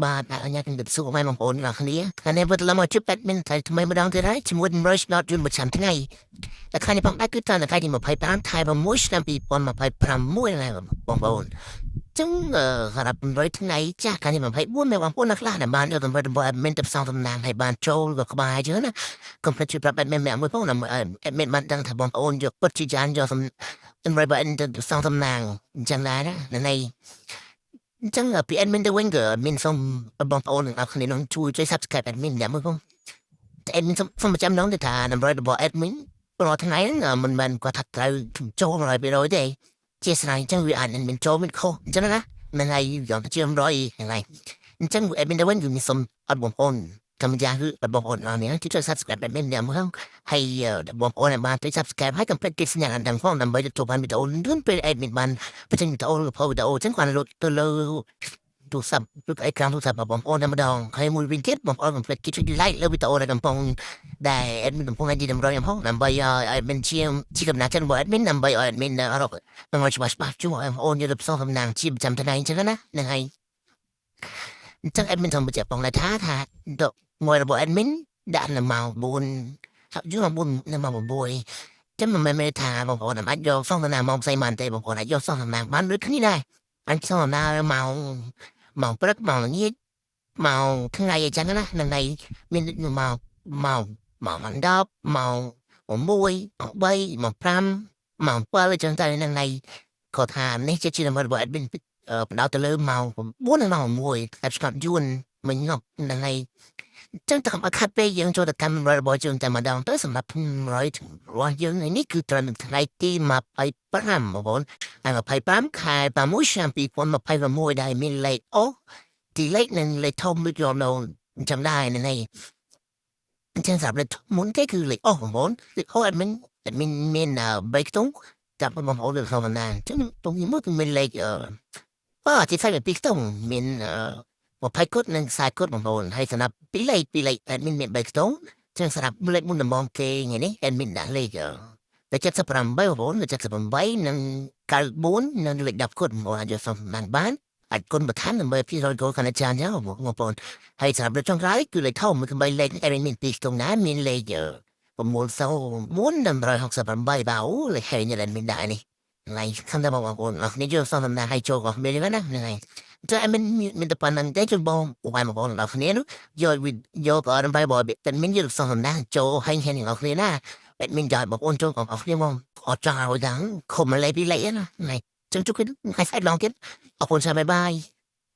បាទអញ្ញាជំរាបសួរម៉ែបងប្អូនទាំងអស់គ្នាថ្ងៃនេះវិលត្រឡប់មកជួប admin ថ្មីថ្មីម្ដងទៀតហើយជាមួយនឹង Rush Not យូរមួយឆ្នាំថ្ងៃតែថ្ងៃនេះផងដែរគឺតាមថ្ងៃទី25ខែ6ឆ្នាំ2026ដែរបងប្អូនចឹងសម្រាប់8ថ្ងៃចាស់ថ្ងៃទី24មានបងប្អូនខ្លះដែលបានយកតម្រូវរបស់ admin ទៅផ្សងតំណាងឲ្យបានចូលក៏ក្បែរចឹងណាកុំភ្លេចជួយប្រាប់ admin ម្នាក់មួយផងដើម្បី admin បានដឹងថាបងប្អូនយកពិតជាចានយកតម្រូវរបស់ admin ទៅផ្សងតំណាងអញ្ចឹងដែរណានៃអញ្ចឹងពី admin ទៅវិញក៏ admin សូមបងប្អូនទាំងអស់គ្នានឹងជួយចុច subscribe admin ម្នាក់មួយផងតែ admin សូមសូមបញ្ចាំនងទៅថាតម្រូវរបស់ admin រាល់ថ្ងៃហ្នឹងមិនមែនគាត់ថាត្រូវចូល100%ទេជាស្រ័យអញ្ចឹងវាអាចនឹងមានចូលមានខុសអញ្ចឹងណាមិនហើយយកទៅជា100ហ្នឹងហើយអញ្ចឹង admin ទៅវិញគឺមានសូមអត់បងប្អូនកម្មយ៉ាងគឺបងប្អូនអរនេះជួយ subscribe admin ម្នាក់មួយហើយបងប្អូនដែលបានចុច subscribe ហើយកុំភ្លេចចុចសញ្ញាដល់ផងដើម្បីទទួលបានវីដេអូលឿនពេល admin បានបញ្ចេញវីដេអូឬផលវីដេអូអញ្ចឹងគាត់លោតទៅលើទូរស័ព្ទឬអេក្រង់ទូរស័ព្ទរបស់បងប្អូនតែម្ដងហើយមួយវិញទៀតបងប្អូនកុំភ្លេចចុច like លើវីដេអូដែលកំពុងដែល admin កំពុងឲ្យតម្រុយផងដើម្បីឲ្យ admin ជាជាកំណត់ចិត្តរបស់ admin ដើម្បីឲ្យ admin រកដើម្បីច្បាស់ច្បាស់ជួយឲ្យបងប្អូនយកទៅផ្សងសំណាងជាប្រចាំថ្ងៃអញ្ចឹងណាហ្នឹងហើយអញ្ចឹង admin សូមបញ្ជាក់ផងដែរថាថាដកមួយរបស់ admin ដាក់នៅម៉ោង4យូរ4នៅម៉ោង6ចាំមិនមែនថាបងប្អូនអាចយកសងតំណាងម៉ោងផ្សេងបានទេបងប្អូនអាចយកសងតំណាងបានដូចគ្នាដែរអាចសងតំណាងម៉ោងម៉ោងព្រឹកម៉ោងល្ងាចម៉ោងថ្ងៃអញ្ចឹងណានៅមានម៉ោងម៉ោងម៉ោង10ម៉ោង6ម៉ោង3ម៉ោង5ម៉ោង7អញ្ចឹងតែនៅថ្ងៃគាត់ថានេះជាជារបស់ admin បដោតទៅលើម៉ោង9និងម៉ោង6តែស្កាត់យួនមិញងប់ហ្នឹងហើយចឹងតែកុំឲ្យខាត់ពេកយើងចូលទៅកម្មរបស់យើងតែម្ដងទៅសម្រាប់100របស់យើងថ្ងៃនេះគឺត្រូវនៅថ្ងៃទី25បងប្អូនហើយ25ខែ6ឆ្នាំ2026ដែលមានលេខអូទីលេខនិងលេខធំដូចយកនៅចាំដែរនេះអញ្ចឹងសម្រាប់លេខមុនគេគឺលេខអូបងប្អូនលេខអូ admin admin មាន3ខ្ទង់ចាប់បងប្អូនលើក្នុងណាអញ្ចឹងតรงនេះមួយគឺមានលេខអឺបាទទីផ្សេងពីរខ្ទង់មាន20គុតនិង40គុតបងប្អូនហើយសម្រាប់ពីរលេខពីរលេខ admin មាន3ខ្ទង់ចឹងសម្រាប់លេខមុនដំបូងគេថ្ងៃនេះ admin ដាក់លេខតែ78បងប្អូន78និង94និងលេខ10គុតបងប្អូនអាចយកសំបានបានអាចគុណបន្ថែមដើម្បី200គោលខណៈចានចឹងបងប្អូនហើយសម្រាប់លេខចុងក្រោយគឺលេខធំគឺ3លេខ admin មានពីរខ្ទង់ណាមានលេខ904និង168បាទអូលេខហេញ admin ដាក់នេះឡៃខំតែបងប្អូនអរគ្នាយកសំតំណាងឲ្យចូលក៏មានណាហ្នឹងហើយតែអមិនមានតែប៉ុណ្្នឹងទេជួយបងបងប្អូនអរគ្នានោះយកយកក៏ដើម្បីបើតែមានយកសំតំណាងចូលហែងហែងអរគ្នាណាបែបមានចោលបងប្អូនចូលអរគ្នាមកអត់ចង់ឲ្យដល់ខំលេពីលេណាហ្នឹងចឹងជួបគ្នាថ្ងៃស្អែកឡងទៀតអរគុណច្រើន bye bye.